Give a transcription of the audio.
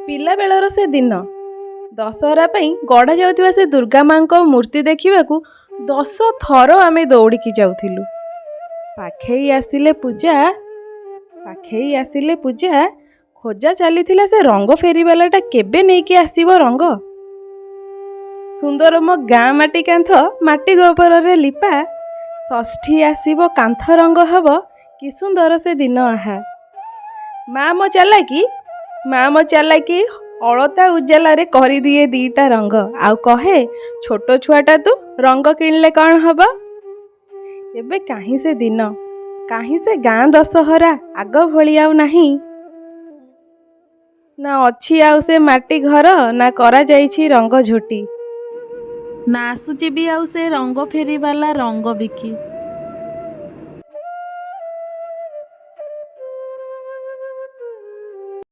ପିଲାବେଳର ସେ ଦିନ, ଦଶହରା ପାଇଁ ଗଢ଼ା ଯାଉଥିବା ସେ ଦୁର୍ଗା ମାଙ୍କ ମୂର୍ତ୍ତି ଦେଖିବାକୁ 10 ଥର ଆମେ ଦୌଡ଼ିକି ଯାଉଥିଲୁ। ପାଖେଇ ଆସିଲେ ପୂଜା, ପାଖେଇ ଆସିଲେ ପୂଜା, ଖୋଜା ଚାଲିଥିଲା ସେ ରଙ୍ଗ ଫେରିବାଲାଟା କେବେ ନେଇକି ଆସିବ ରଙ୍ଗ। ସୁନ୍ଦର ମୋ ଗାଁ ମାଟି କାନ୍ଥ ମାଟି ଗୋବରରେ ଲିପା। ଷଷ୍ଠୀ ଆସିବ, କାନ୍ଥ ରଙ୍ଗ ହବ, କି ସୁନ୍ଦର ସେ ଦିନ ଆହା। ମା ମୋ ଚାଲାକି, ମା ମୋ ଚାଲାକି, ଅଳତା ଉଜାଲାରେ କରିଦିଏ ଦିଟା ରଙ୍ଗ, ଆଉ କହେ, "ଛୋଟ ଛୁଆଟା ତୁ, ରଙ୍ଗ କିଣିଲେ କ'ଣ ହବ?" ଏବେ କାହିଁ ସେ ଦିନ, କାହିଁ ସେ ଗାଁ ଦଶହରା? ଆଗ ଭଳି ଆଉ ନାହିଁ। ନା ଅଛି ଆଉ ସେ ମାଟି ଘର, ନା କରାଯାଇଛି ରଙ୍ଗ ଝୋଟି। ନା ଆସୁଛି ବି ଆଉ ସେ ରଙ୍ଗ ଫେରିବାଲା ରଙ୍ଗ ବିକି।